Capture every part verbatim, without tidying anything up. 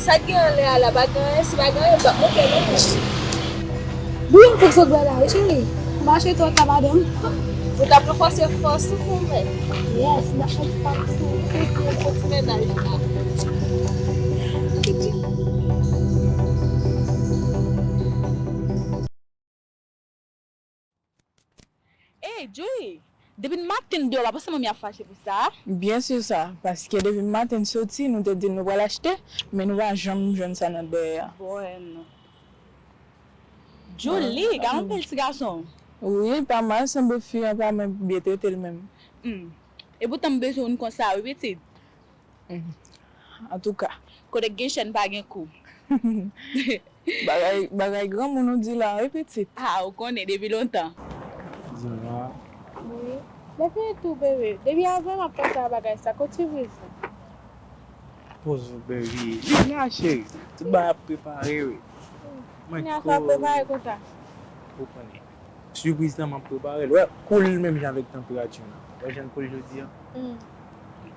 Sa k gen anlè a la, pa gen anyen, si pa gen anyen, l p ap monte non, mwen. Bouyon fòk sot bò la, wi, cheri. Mache twò ta, madanm. Ou t ap ranfòse fòs ou pou mwen. Yes, n ap met fòs ou. Pou ti mennaj la. Ey, Julie! Depi n maten n deyò, w pa panse manmi ap fache pou sa? Byen si sa, paske depi n maten n soti, nou te di n nou pral achte, men nou pa janm jwenn sa nan dèyè a. Bòn. Julie, gade yon bèl ti gason. Wi, pa mal, sanble fi an pa mal byen trete l menm. Hmm. Epoutan m bezwen youn konsa, wi, pitit. Hmm. Antouka. Kote k gen chèn pa gen kou. Bagay, bagay granmoun ou di la, wi, pitit. A, ou konnen, depi lontan. Di mwa. Wi. Depi tou, bebe. Depi avan m ap panse a bagay sa. Kot sipriz la? Poz ou, bebe. Vin la, cheri. Tout bagay ap prepare, wi. Mwen konnen sa ap prepare konsa. Ou konnen. Sipriz lan, m ap prepare l. Wè, kou l menm jan avèk tanperati w la. Wè jan l kou l jodi a? Hmm.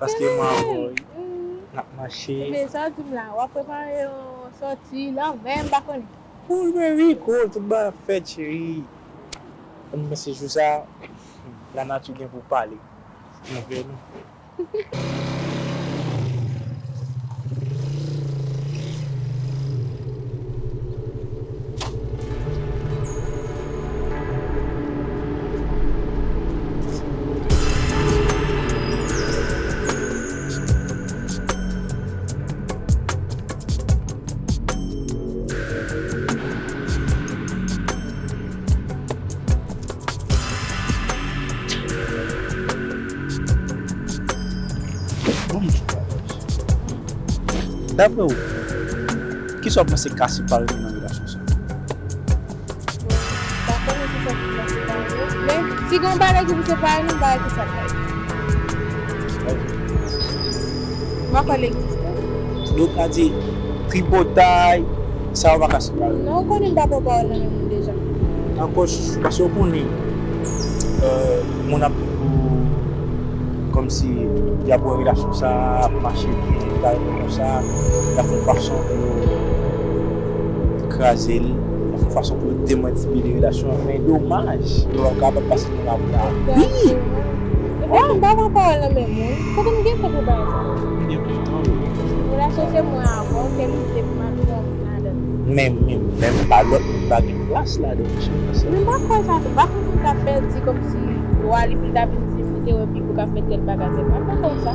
Paske mwen avè w, wi. Hmm. N ap mache. Men sa w di m la, w ap prepare yon sòti, lanmè, m pa konnen. Kou l, baby, kou l, tout bagay ap fèt, cheri. Mwen panse jou sa, lanati gen pou pale. Mwen vle nou. Daprè ou, kisa w panse k ka separe nou nan relasyon sa? Bon, m pa konnen kisa ki ka separe nou, men si gen yon bagay ki pou separe nou, m pa wè kisa l ka ye. M pa kwè l egziste. Donk, sa di, tripotay, sa yo pa ka separe. Non, ou konnen m pa pran pawòl nan men moun deja. Dakò, chouchou, paske ou konnen, euh, moun ap toujou kòmsi y ap wè relasyon sa ap mache byen, y ap fè yon fason pou yo kraze l, y ap fè yon fason pou yo demantibile relasyon an, men domaj, yo kapab pase nan labou la. Wi! Epi tou, m pa pran pawòl nan men moun. Kote m gen fè pou bagay sa? M byen kontan, wi. Relasyon se mwen avè w, kè m se pou m ap fè ladan. Men, men, men pa lòt moun pa gen plas ladan, cheri. Men m pa kwè sa tou. M pa konn moun k ap fè di kòmsi lwa li pou l ta vin di m li te wè Pipo k ap fè tèl bagay, tèl bagay. M pa kwè sa.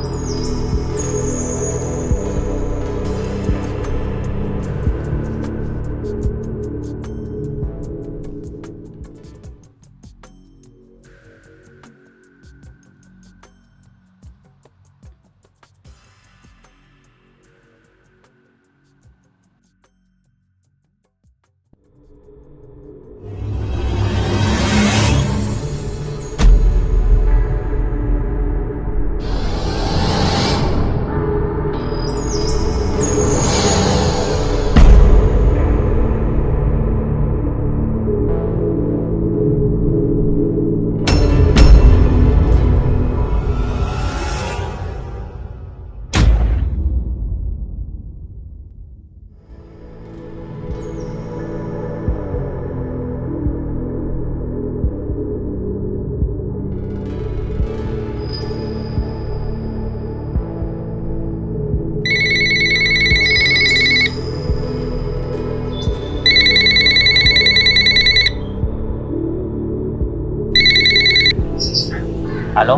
Alo?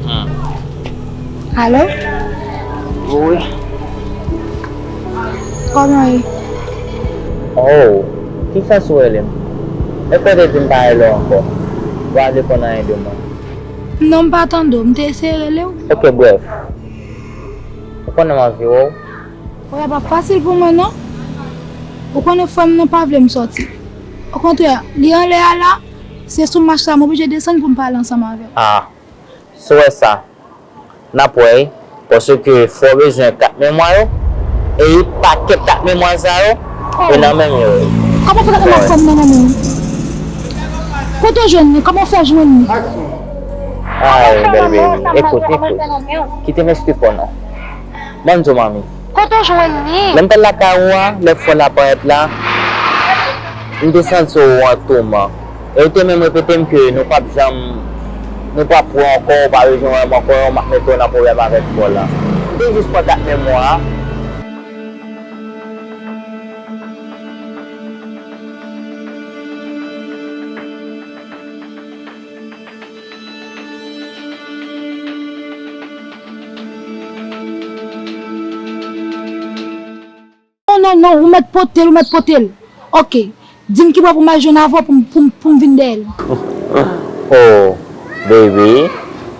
Hmm. Alo? Wi. Kòman w ye? Oh, kisa sou rele m? Èske w te di m pa rele w ankò? Ou pa vle konn anyen de mwen? Non, m pa tande w. M te eseye rele w. Ok, brèf. Ou konnen m anvi wè w. Wè, pa fasil pou mwen, non. Ou konnen frè m nan pa vle m sòti. Okontrè, li anlè a la, se sou mach la m oblije desann pou m pale ansanm avè w. Ah, si w wè sa, n ap wè, wi, paske fò w bezwen kat memwa yo, e pakèt kat memwa sa yo, e nan menm yo, wi. Kòman w fè kat memwa frè m nan nan menm ou? Kote w jwenn li? Kòman w fè jwenn li? Ay, bèl baby, ekout, ekout. Kite m esplike w non. Bonjou, manmi. Kote w jwenn li? Lè m t al lakay ou a, lè fon la parèt la, m te santi w an touman. E ou te menm repete m ke nou p ap janm, nou p ap wè ankò, ou pa bezwen wè m ankò, m ap mete w nan pwoblèm avèk kò la. M te jis pran kat memwa a. Non, non, non, ou mèt pote l, ou mèt pote l. Oke. Di m ki bò pou m al jwenn avè w pou m, pou m, pou m vin dèyè l. Oh, baby,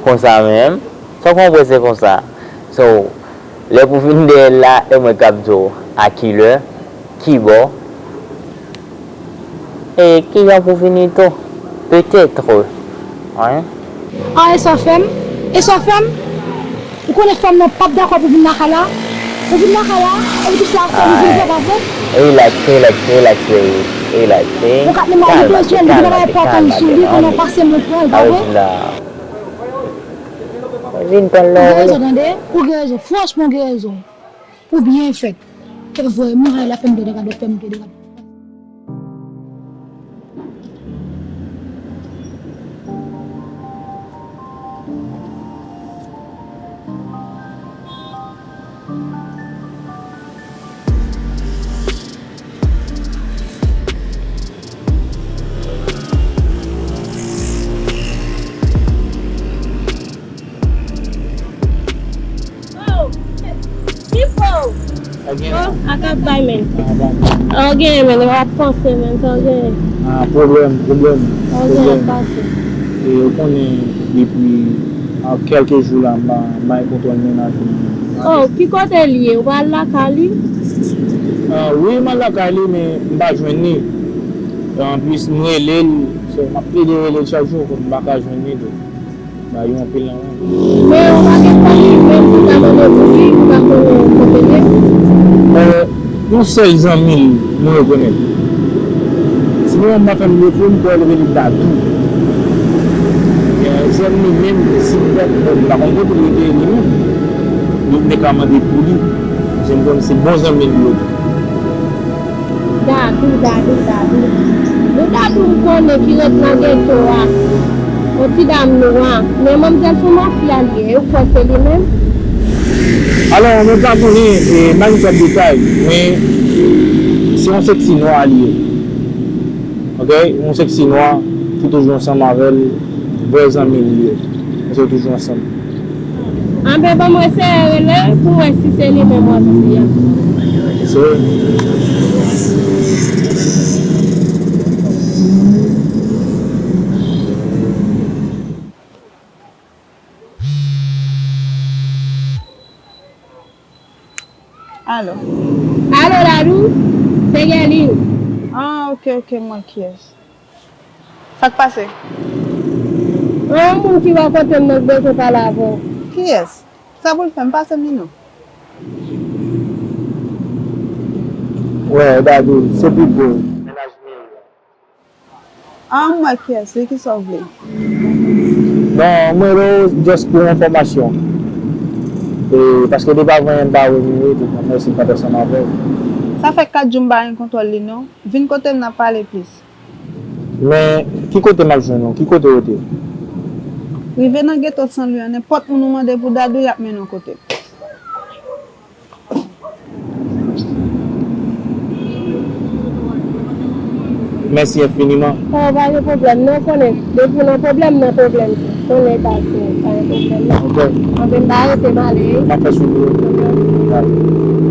konsa menm? Sa w konn prese konsa? So, lè pou vin dèyè l la, e mwen k ap di w a ki lè, ki bò. E kijan pou vini tou? Petèt, wi. Ah, e sa w fè m? E sa w fè m? Ou konnen fanm nan p ap dakò pou vin lakay la? Ou vin lakay la, epi tout sa, se li vin fè, pa vre? Relax, relax, relax, baby. Relax, eh. Ou kat menm li bezwen, li gen bagay enpòtan sou li, konnen w pase mwen pran l, pa vre? Vin pran l la. Ou gen rezon, tande? Ou gen rezon. Franchman, ou gen rezon. Ou byen fèt. E vre, mwen la fè m pèdi gade, fè m pèdi gade. Oh, Pipo! Sa gen la? Oh, ak ap bay, men. Ah, bon. Oh, gen, men, w ap panse, men, sa gen. Ah, pwoblèm, pwoblèm, pwoblèm. Oh, gen, ap pase. E ou konnen, depi, ah, kèlke jou la, m pa, m pa gen kontwòl mennaj mwen. Oh, ki kote li ye? Ou pa al lakay li? Ah, wi, m al lakay li, men m pa jwenn li. Anplis, m rele l, so, m ap plede rele l chak jou, m pa ka jwenn li tou. Ba yo anpil nan men. Men ou pa gen fanmi menm ki ta mande pou li, ou pa konnen kote l ye? Euh, yon sèl zanmi l mwen rekonèt. Si mwen menm pa fè m defo, m kwè l rele Dadou. Euh, zanmi menm, si m pèdi, bon, m pa konn kote l rete li menm. Yo te ka mande pou li. Paske m konnen se bon zanmi l yo ye. Dadou, Dadou, Dadou. Bon, Dadou m konnen ki ret nan geto a. Yon ti dam nwa. Men manmzèl sou mafya li ye. Ou kwè se li menm? Alò, mwen pa konnen, e, m pa gen twòp detay, men se yon seksi nwa li ye. Oke? Yon seksi nwa ki toujou ansanm avè l, vrè zanmi l li ye. Paske yo toujou ansanm. Anben, ban mwen eseye rele l pou m wè si se li menm w ap di a. Se. Alo. Alo, Dadou, se Guerline. Ah, oke, oke, m wè kiyès. Sa k pase? Gen yon moun ki bò kote m nan k bezwen pale avè w. Kiyès? Sa pou l fè m? Pase m li non. Wè, Dadou, se Pipo. Mennaj Miri a. Ah, m wè kiyès li, kisa w vle? Non, mwen rele w just pou enfòmasyon. E, paske depi avan yè m pa wè Miri tou, mwen resi m pa t ansanm avè w. Sa fè kat jou m pa gen kontwòl li non. Vin kote m n ap pale plis. Men, ki kote m ap jwenn ou? Ki kote w rete? Rive nan geto San Lwi an, nenpòt moun ou mande pou Dadou, y ap mennen w kote l. Mèsi enfiniman. Oh, pa gen pwoblèm non, konnen depi w nan pwoblèm, nan pwoblèm tou. Konnen bagay yo, pa gen pwoblèm non. Ok. Anben m pa rete, m ale wi. M ap fè sou ou. Ok. Bye.